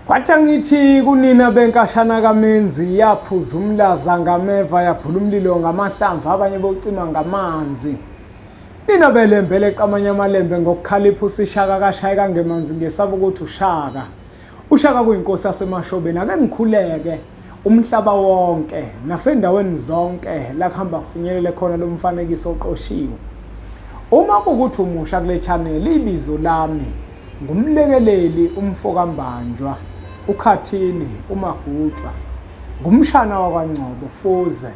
Kwathi angithi kunina benkashana kaMenzi yaphuza umlaza ngameva yaphula umlilo ngamahlamvu abanye bocima ngamanzi. Nina belembe leqamanye amalembe ngokukhalipha usishaka kashaye kangemanzi ngesaba ukuthi ushaka. Ushaka kuyinkosi yasemashobeni ake ngikhuleke umhlaba wonke nasendaweni zonke la kuhamba kufinyelele khona lo mfanekiso oqoshiwe. Uma kukuthi umusha kule channel ibizo lami Ngumlekeleli umfokaMbanjwa, uKhathini, uMagutshwa. Ngumshana wakwaNgcobo, Fuze,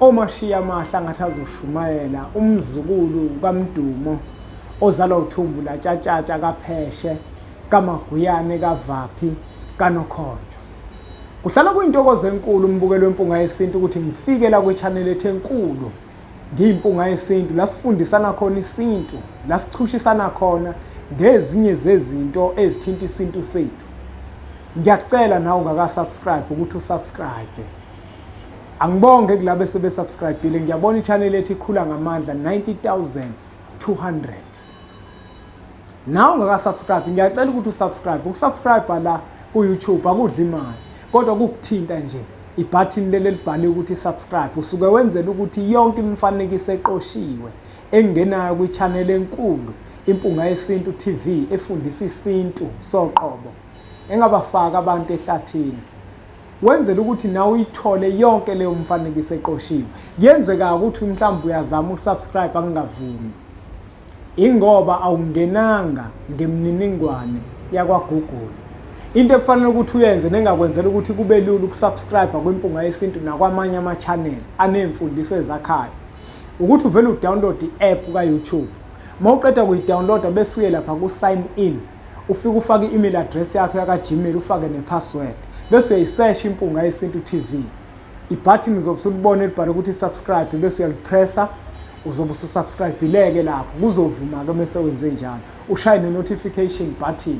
omashiya amahle angathi azoshumayela, umzukulu kaMdumo, ozalwa uThumbu laTshatshatsha kaPheshe, kaMaguyane kaVaphi, kaNokhonjwa. Kuhlala kuyintokozo enkulu umbukeli weMpunga Yesintu ukuthi ngifike la kwi-channel ethu enkulu Ngiyimpunga yesintu la sifundisana khona isintu, la sichushisana khona ngezinye zezinto ezithinta isintu sethu. Ngiyakucela nawe ungaka-subscribe ukuthi usubscribe. Angibonge kulabo esebe-subscribe-ile, ngiyabona i-channel ethu ikhula ngamandla 90,200. Nawe ungaka-subscribe, ngiyacela ukuthi usubscribe. Ukusubscribe la ku-YouTube akudli imali, kodwa kukuthinta nje ibhathini leli elibhaliwe ukuthi subscribe, usuke wenzela ukuthi yonke imifanekiso eqoshiwe engenayo kwi-channel enkulu Impunga Yesintu TV efundisa isintu soqobo engabafaki abantu ehlathini wenzela ukuthi nawe uyithole yonke leyo mfanekiso eqoshiwe. Kuyenzeka ukuthi mhlawumbe uyazama ukusubscribe akungavumi. Ingoba awungenanga ngemininingwane yakwa-Google. Into ekufanele ukuthi uyenze nengakwenzela ukuthi kube lula ukusubscribe kwiMpunga Yesintu nakwamanye ama-channel aney'mfundiso ezakhayo, ukuthi uvele udownload i-app ka-YouTube. Uma uqeda kuyidownloada bese uye lapha ku-sign in, ufike ufake i-email address yakho yaka-Gmail ufake ne-password, bese uyayisesha Impunga Yesintu TV. Ibhathini uzobe usulibona elibhalwe ukuthi subscribe bese uyalipressa uzobe ususubscribe-ile-ke lapho kuzovuma-ke mese wenze njalo ushaye ne-notification button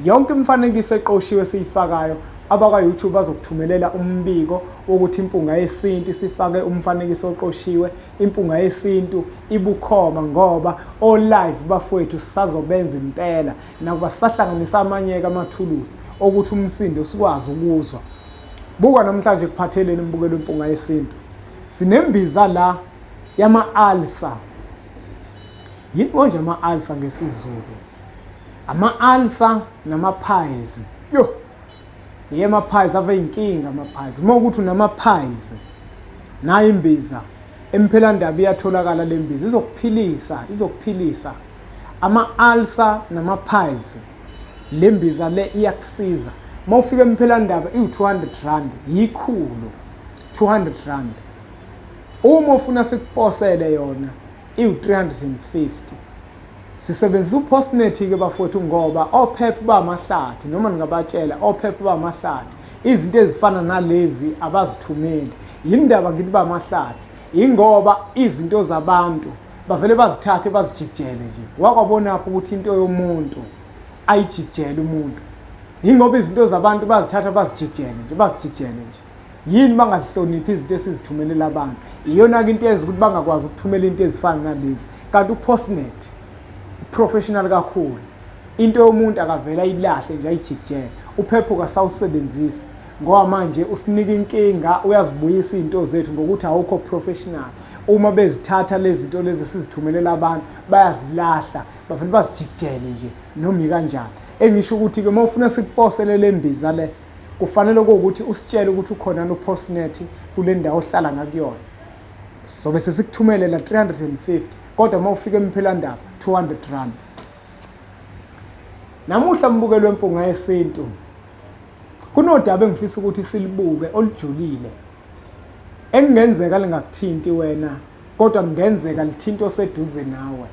yonke imifanekiso eqoshiwe esiyifakayo abakwa-YouTube bazokuthumelela umbiko wokuthi impunga yesintu isifake umfanekiso oqoshiwe impunga yesintu ibukhoma ngoba o-live bafowethu sisazobenza impela nakuba sisahlanganisa amanye-ke amathuluzi okuthi umsindo sikwazi ukuzwa Buka namhlanje kuphatheleni umbukelo wempunga yesintu. Sinembiza la yama-alsa. Yini konje ama-alsa ngesiZulu? Ama-alsa nama-piles. Yo! Ye ama-piles ave inkinga ama-piles. Uma ukuthi unama-piles nayo imbiza emphelandaba iyatholakala le mbiza izokuphilisa, izokuphilisa. Ama-alsa nama-piles. Le mbiza le iyakusiza. Uma ufika emphelandaba iwu-200 rand, yikhulu 200 rand. Uma ufuna sikuposele yona iwu-350. Sisebenzisa uPostnet-ke bafowethu ngoba ophepha bamahlathi noma ningabatshela ophepha bamahlathi izinto ezifana nalezi abazithumeli. Yini ndaba ngithi bamahlathi? Yingoba izinto zabantu bavele bazithathe bazijikijele nje wakwabonaphi ukuthi into yomuntu ayijikijele umuntu yingoba izinto zabantu bazithatha bazijikijele nje bazijikijele nje yini bangazihloniphi izinto esizithumelela abantu iyona-ke into yenza ukuthi bangakwazi ukuthumela into ezifana nalezi kanti upostnet uprofessional kakhulu into yomuntu akavele ayilahle nje ayijikijele uphepho kasawusebenzisi ngoba manje usinika inkinga uyazibuyisa izinto zethu ngokuthi awukho professional uma bezithatha lezi zinto lezi esizithumelela abantu bayazilahla bavele bazijikijele nje noma ikanjani engisho ukuthi-ke uma ufuna sikuposele le mbiza le kufanele kuwukuthi usitshele ukuthi ukhona no-postnet kule ndawo ohlala ngakuyona sobe sesikuthumelela 350 kodwa uma ufika emphelandaba 200 rand namuhla mbukelo wempunga yesintu Kunodaba engifisa ukuthi silibuke olujulile ekungenzeka lingakuthinti wena kodwa kungenzeka lithinta oseduze nawe.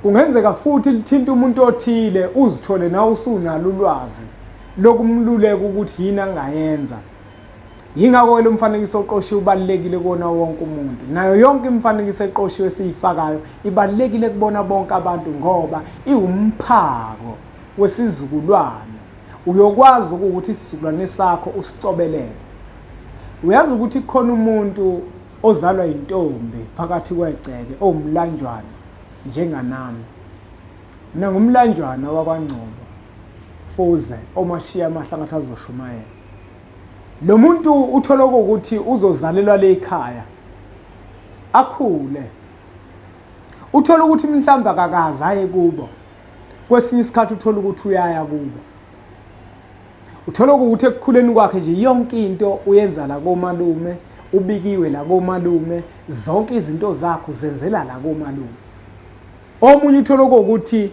Kungenzeka futhi lithinta umuntu othile uzithole nawe usunalo ulwazi lokumluleka ukuthi yini angayenza. Yingakho-ke lo mfanekiso oqoshiwe ubalulekile kuwona wonke umuntu. Nayo yonke imifanekiso eqoshiwe esiyifakayo ibalulekile kubona bonke abantu ngoba iwumphako wesizukulwane. Uyokwazi ukuthi isizukulwane sakho usicobelele. Uyazi ukuthi kukhona umuntu ozalwa yintombi phakathi kwegceke owumlanjwana njenganami. Mina ngumlanjwana wakwaNgcobo. Fuze omashiya amahlangathi azoshumayela. Lo muntu uthola ukuthi uzozalelwa lekhaya akhule. Uthola ukuthi mhlawumbe akakaze aye kubo. Kwesinye isikhathi uthola ukuthi uyaya kubo. Uthola ukuthi ekukhuleni kwakhe nje yonke into uyenza la komalume, ubikiwe la komalume, zonke izinto zakhe uzenzela la komalume. Omunye uthola ukuthi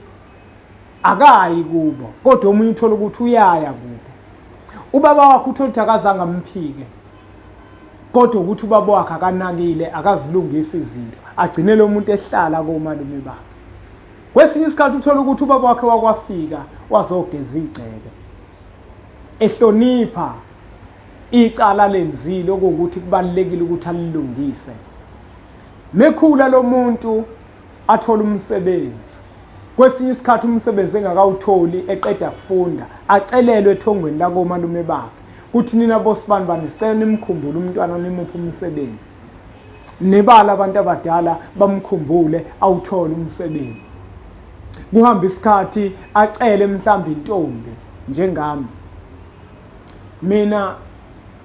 akayi kubo, kodwa omunye uthola ukuthi uyaya kubo. Ubaba wakhe uthola ukuthi akazange amphike, kodwa ukuthi ubaba wakhe akanakile, akazilungisi izinto, agcine lo muntu ehlala komalume bakhe. Kwesinye isikhathi uthola ukuthi ubaba wakhe wakwafika wazogeza igceke ehlonipha icala lenzile okuwukuthi kubalulekile ukuthi alilungise. Mekhula lo muntu athole umsebenzi. Kwesinye isikhathi umsebenzi engakawutholi eqeda kufunda acelelwe ethongweni lakomalume bakhe kuthi nina bosibanibani sicela nimkhumbule umntwana nimuphe umsebenzi. Nebala abantu abadala bamkhumbule awuthole umsebenzi. Kuhamba isikhathi acele mhlawumbe intombi njengami. Mina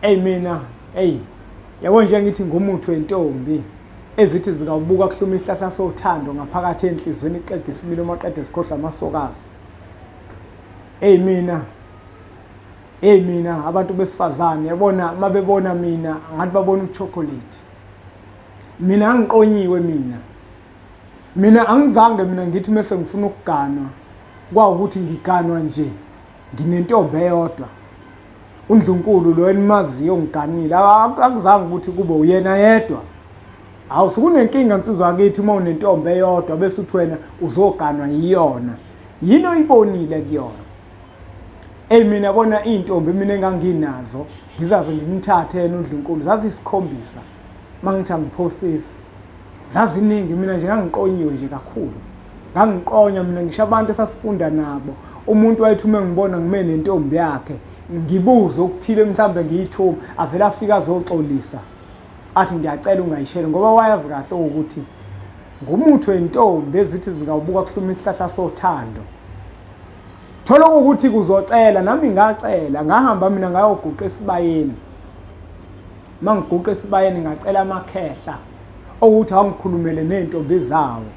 ey mina ey yabo nje ngithi ngumuthi wentombi ezithi zikawubuka kuhluma isihlahla sothando ngaphakathi enhlizweni iqeda isimilo maqede sikhohlwa amasokazi. Ey mina Hey mina abantu besifazane yabona mabebona mina ngathi babona uchocolate. Mina angiqonyiwe mina. Mina angizange mina ngithi mese ngifuna ukuganwa kwawukuthi ngiganwa nje nginentombi eyodwa. Undlunkulu lo enimaziyo ngiganile akuzange ukuthi kube uyena yedwa. Hawu sukunenkinga nsizwa akithi uma unentombi eyodwa bese uthi wena uzoganwa yiyona. Yini oyibonile kuyona? Ey mina bona izintombi mina enganginazo ngizaze ngimthathe yena uNdlunkulu zazisikhombisa mangithi angiphosisi zaziningi mina nje ngangiqonyiwe nje kakhulu ngangiqonya mina ngisho abantu esasifunda nabo umuntu wayethi uma ngibona ngime nentombi yakhe ngibuze okuthile mhlambe ngiyithuma avele afike azoxolisa athi ngiyacela ungayisheli ngoba wayazi kahle ukuthi ngumuthi wentombi ezithi zingawubuka kuhluma isihlahla sothando Thola ukuthi kuzocela nami ngacela ngahamba mina ngayoguqa esibayeni. Mangiguqa esibayeni ngacela amakhehla ukuthi angikhulumele nezintombi zawo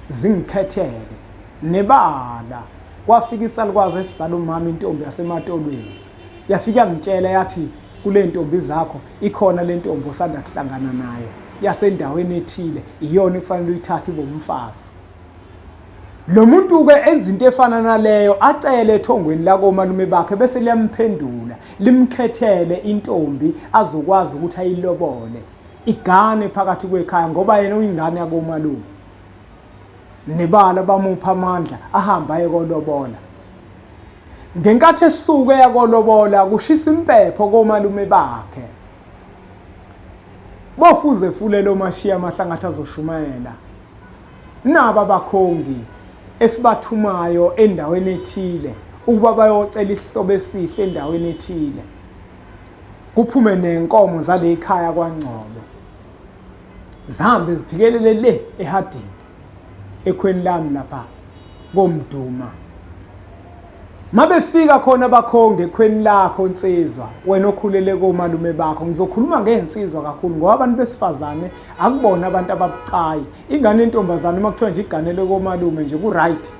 zingikhethele. Nebala kwafika isalukwazi esizala umama intombi yasematolweni. Yafika yangitshela yathi kule ntombi zakho ikhona le ntombi osanda kuhlangana nayo yasendaweni ethile iyona ekufanele uyithathe ibe umfazi. Lo muntu-ke enza into efana naleyo acele ethongweni lakomalume bakhe bese liyamphendula limkhethele intombi azokwazi ukuthi ayilobole igane phakathi kwekhaya ngoba yena uyingane yakomalume. Nebala bamupha amandla ahambe aye kolobola. Ngenkathi esuke yakolobola kushisa impepho komalume bakhe. Bofuze fulelo mashiya amahlangathi azoshumayela. Naba abakhongi esibathumayo endaweni ethile ukuba bayocela isihlobo esihle endaweni ethile. Kuphume nenkomo zale khaya kwaNgcobo. Zihambe ziphikelele le ehadini ekhweni lami lapha koMduma. Mabefika khona abakhongi ekhweni lakho nsizwa wena okhulele komalume bakho ngizokhuluma ngey'nsizwa kakhulu ngoba abantu besifazane akubona abantu ababucayi ingane yentombazane uma kuthiwa nje iganele komalume nje ku-right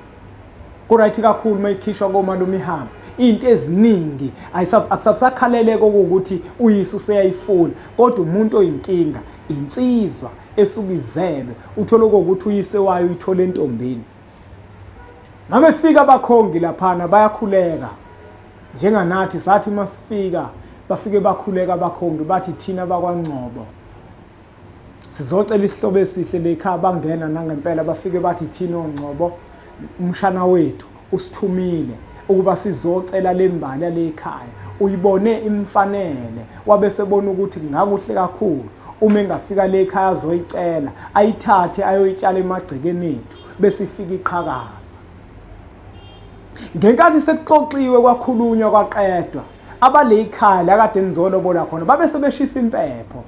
ku-right kakhulu uma ikhishwa komalume ihambe into eziningi akusabusakhaleleka okuwukuthi uyise useyayifuna kodwa umuntu oyinkinga insizwa esuke izelwe uthole okuwukuthi uyise wayo uyithole entombini Mabefika abakhongi laphana bayakhuleka njenganathi sathi masifika bafike bakhuleka abakhongi bathi thina bakwaNgcobo sizocela isihlobo esihle lekhaya bangena nangempela bafike bathi thina oNgcobo umshana wethu usithumile ukuba sizocela lembali yalekhaya uyibone imfanele wabe sebona ukuthi kungakuhle kakhulu uma engafika lekhaya azoyicela ayithathe ayoyitshala emagcekeni ethu bese ifika iqhakaza. Ngenkathi sekuxoxiwe kwakhulunywa kwaqedwa, abale ikhaya la kade nizolobola khona babe sebeshisa impepho.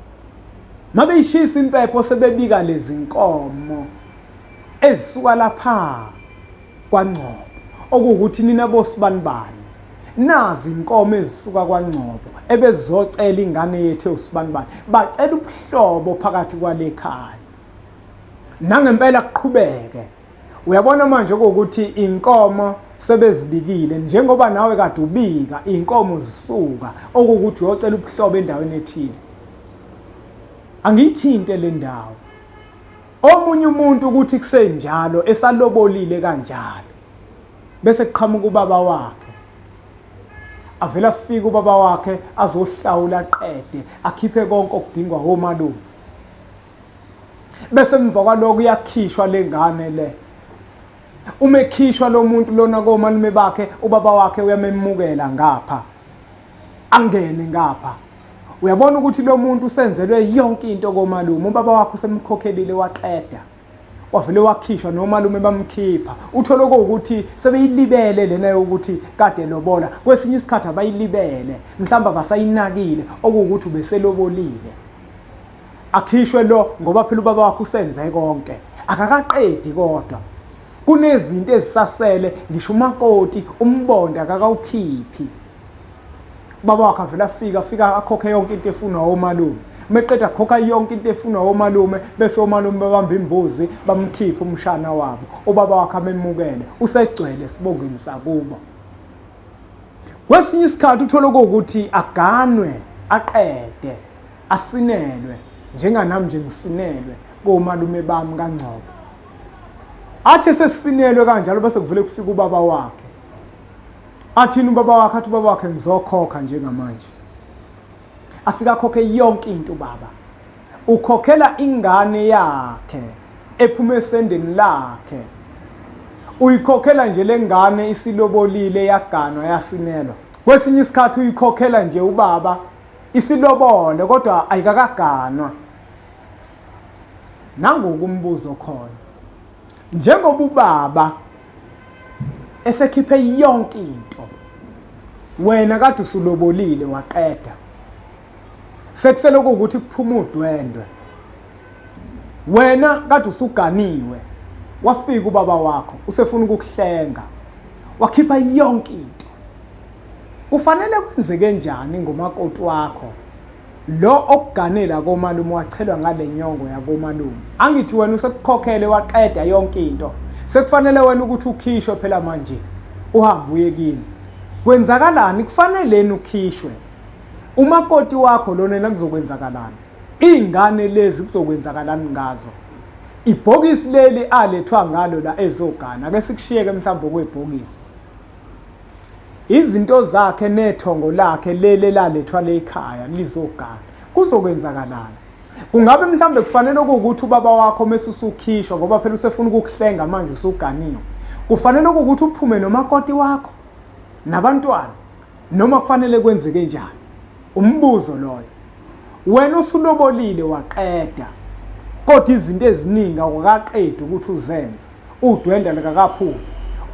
Mabeyishisa impepho sebebika lezi nkomo ezisuka lapha kwaNgcobo okuwukuthi nina bosibanibani. Nazi inkomo ezisuka kwaNgcobo ebezizocela ingane yethu ewusibanibani. Bacela ubuhlobo phakathi kwale khaya. Nangempela kuqhubeke. Uyabona manje ukuthi inkomo sebezibikile njengoba nawe kade ubika inkomo zisuka okuwukuthi uyocela ubuhlobo endaweni ethile. Angiyithinte le ndawo. Omunye umuntu ukuthi kusenjalo esalobolile kanjalo bese kuqhamuka ubaba wakhe avele afike ubaba wakhe azohlawula aqede akhiphe konke okudingwa omalume bese emva kwaloko iyakhishwa lengane le uma ekhishwa lo muntu lona komalume bakhe ubaba wakhe uyamemukela ngapha angene ngapha uyabona ukuthi lo muntu usenzelwe yonke into komalume ubaba wakhe usemkhokhelile waqeda wavele wakhishwa nomalume bamkhipha uthole ukuthi sebeyilibele lena yokuthi kade lobola kwesinye isikhathi abayilibele mhlawumbe abasayinakile okuwukuthi ubeselobolile akhishwe lo ngoba phela ubaba wakhe usenze konke akakaqedi kodwa kunezinto ezisasele ngisho umakoti umbonda akakawukhiphi ubaba wakhe avele afika afika akhokhe yonke into efunwa omalume meqeda khokha yonke into efunwa omalume bese omalume babamba imbuzi bamkhiphe umshana wabo ubaba wakhe amemukele usegcwele esibongweni sakubo kwesinye isikhathi uthole ukuthi aganwe aqede asinelwe njenganami nje ngisinelwe komalume bami kaNgcobo athi esesinelwe kanjalo bese kuvele kufika ubaba wakhe athini ubaba wakhe athi ubaba wakhe ngizokhokha njengamanje afika akhokhe yonke into ubaba ukhokhela ingane yakhe ephuma esendeni lakhe uyikhokhela nje lengane isilobolile yaganwa yasinelwa kwesinye isikhathi uyikhokhela nje ubaba isilobole kodwa ayikakaganwa nangoku umbuzo khona njengoba ubaba esekhiphe yonke into wena kade usulobolile waqeda sekusele ukuthi kuphuma udwendwe wena kade usuganiwe wafika ubaba wakho usefuna ukukuhlenga wakhipha yonke into kufanele kwenzeke njani ngomakoti wakho lo okuganela komalume wachelwa ngale nyongo yakomalume angithi wena usekukhokhele waqeda yonke into sekufanele wena ukuthi ukhishwe phela manje uhambe uye kini kwenzakalani kufaneleni ukhishwe umakoti wakho lona yena kuzokwenzakalani iy'ngane lezi kuzokwenzakalani ngazo ibhokisi leli alethwa ngalo la ezogana ake sikushiyeke mhlawumbe okwebhokisi izinto zakhe nethongo lakhe leli elalethwa lekhaya lizogana kuzokwenzakalani kungabe mhlawumbe kufanele ukuthi ubaba wakho mese usukhishwa ngoba phela usefuna ukukuhlenga manje usuganiwe kufanele ukuthi uphume nomakoti wakho nabantwana noma kufanele kwenzeke njani umbuzo loyo wena usulobolile waqeda kodwa izinto eziningi awukaqedi ukuthi uzenze udwenda likakaphumi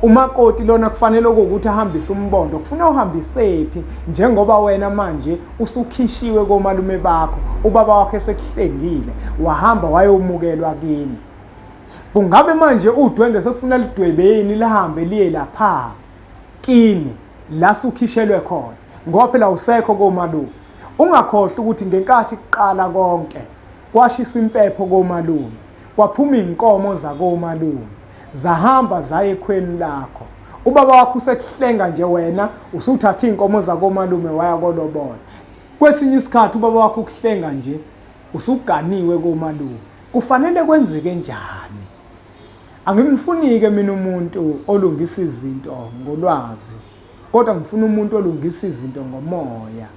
umakoti lona kufanele ukuthi ahambise umbondo kufuna uhambisephi njengoba wena manje usukhishiwe komalume bakho ubaba wakhe sekuhlengile wahamba wayomukelwa kini kungabe manje udwende sekufuna lidwebeni lihambe liye lapha kini la sukhishelwe khona ngoba phela usekho komalume ungakhohlwa ukuthi ngenkathi kuqala konke kwashiswa impepho komalume kwaphuma iy'nkomo zakomalume zahamba zaya ekhweni lakho ubaba wakho usekuhlenga nje wena usuthatha iy'nkomo zakomalume waya kolobola kwesinye isikhathi ubaba wakho ukuhlenga nje usuganiwe komalume kufanele kwenzeke njani angimfuni-ke mina umuntu olungisa izinto ngolwazi kodwa ngifuna umuntu olungisa izinto ngomoya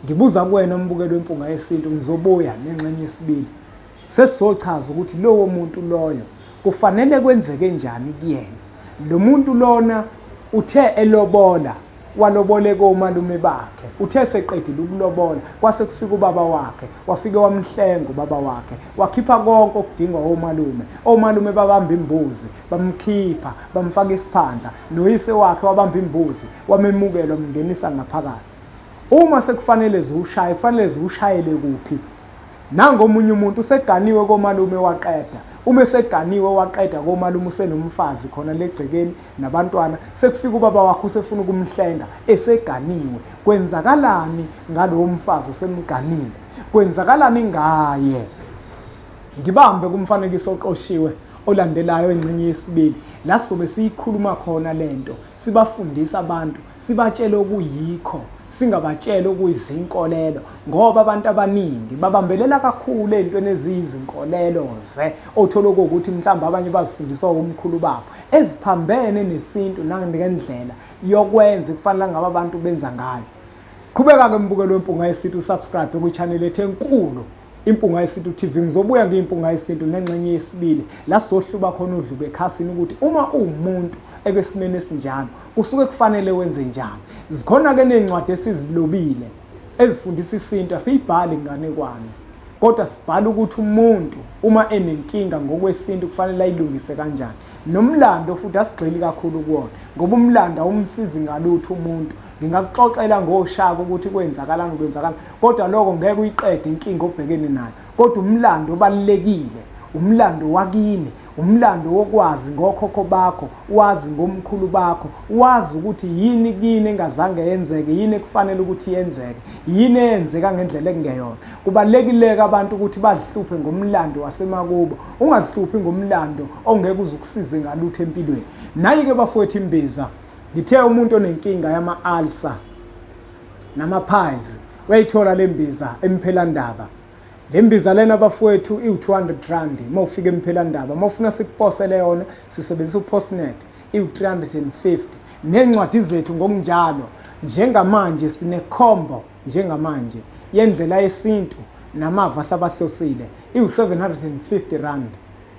ngibuza kuwena umbukelo wempunga yesintu ngizobuya nengxenye yesibili Sesizochaza ukuthi lowo muntu loyo kufanele kwenzeke njani kuyena. Lo muntu lona uthe elobola walobole komalume bakhe uthe seqedile ukulobola kwase kufika ubaba wakhe wafike wamhlenga ubaba wakhe wakhipha konke okudingwa omalume omalume babamba imbuzi bamkhipha bamfaka isiphandla noyise wakhe wabamba imbuzi wamemukela wamngenisa ngaphakathi uma sekufanele ziwushaye kufanele ziwushayele kuphi Nangu omunye umuntu useganiwe komalume waqeda. Uma eseganiwe waqeda komalume usenomfazi khona legcekeni nabantwana, sekufika ubaba wakho usefuna ukumhlenga eseganiwe. Kwenzakalani ngalowo mfazi osemganile? Kwenzakalani ngaye? Ngibambe kumfanekiso oqoshiwe olandelayo engxenye yesibili la sizobe siyikhuluma khona lento, sibafundisa abantu, sibatshele okuyikho, singabatsheli okuyizinkolelo, ngoba abantu abaningi babambelela kakhulu ey'ntweni eziyizinkolelo ze othola okuwukuthi mhlawumbe abanye bazifundiswa omkhulu babo eziphambene nesintu nangendlela yokwenza ekufanele ngabe abantu benza ngayo. Qhubeka-ke mbukelo weMpunga Yesintu, usubscribe kwi-channel ethu enkulu Impunga Yesintu TV. Ngizobuya ngiyiMpunga Yesintu nengxenye yesibili la sizohluba khona udlube ekhasini ukuthi uma uwumuntu ekwesimeni esinjalo kusuke kufanele wenze njani. Zikhona-ke ney'ncwadi esizilobile ezifundisa isintu, asiyibhali inganekwane kodwa sibhala ukuthi umuntu uma enenkinga ngokwesintu kufanele ayilungise kanjani. Nomlando futhi asigxili kakhulu kuwona ngoba umlando awumsizi ngalutho umuntu. Ngingakuxoxela ngoshaka ukuthi kwenzakalani kwenzakalani, kodwa lokho ngeke uyiqede inkinga obhekene nayo. Kodwa umlando obalulekile, umlando wakini, umlando wokwazi ngokhokho bakho, wazi ngomkhulu bakho, wazi ukuthi yini kini engazange yenzeke, yini ekufanele ukuthi yenzeke, yini eyenzeka ngendlela ekungeyona. Kubalulekile-ke abantu ukuthi bazihluphe ngomlando wasemakubo, ungazihluphi ngomlando ongeke uze ukusize ngalutho empilweni. Nayi-ke bafowethu imbiza. Ngithe umuntu onenkinga yama-ulcer nama-piles uyayithola le mbiza emphelandaba. Le mbiza lena bafowethu iwu-200 rand uma ufika emphelandaba. Uma ufuna sikuposele yona sisebenzisa uPostnet iwu-350. Ney'ncwadi zethu ngokunjalo njengamanje sinekhombo njengamanje yendlela yesintu namava ahlabahlosile iwu-750 rand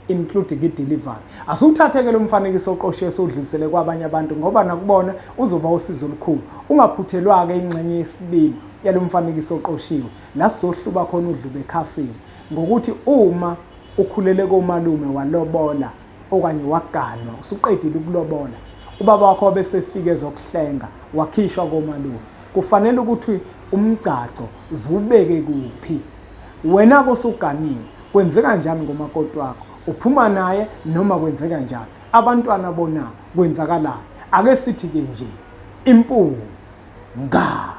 including i-delivery. Asiwuthathe-ke lo mfanekiso oqoshiwe siwudlulisele kwabanye abantu ngoba nakubona uzoba usizo olukhulu. Ungaphuthelwa-ke ingxenye yesibili yalo mfanekiso oqoshiwe la sizohluba khona udlube ekhasini ngokuthi uma ukhulele komalume walobola okanye waganwa usuqedile ukulobola ubaba wakho wabe sefike ezokuhlenga wakhishwa komalume kufanele ukuthi umgcagco ziwubeke kuphi wena-ke osuganiwe. Kwenzeka njani ngomakoti wakho? Uphuma naye noma kwenzeka njani? Abantwana bona kwenzakalani? Ake sithi-ke nje impunga.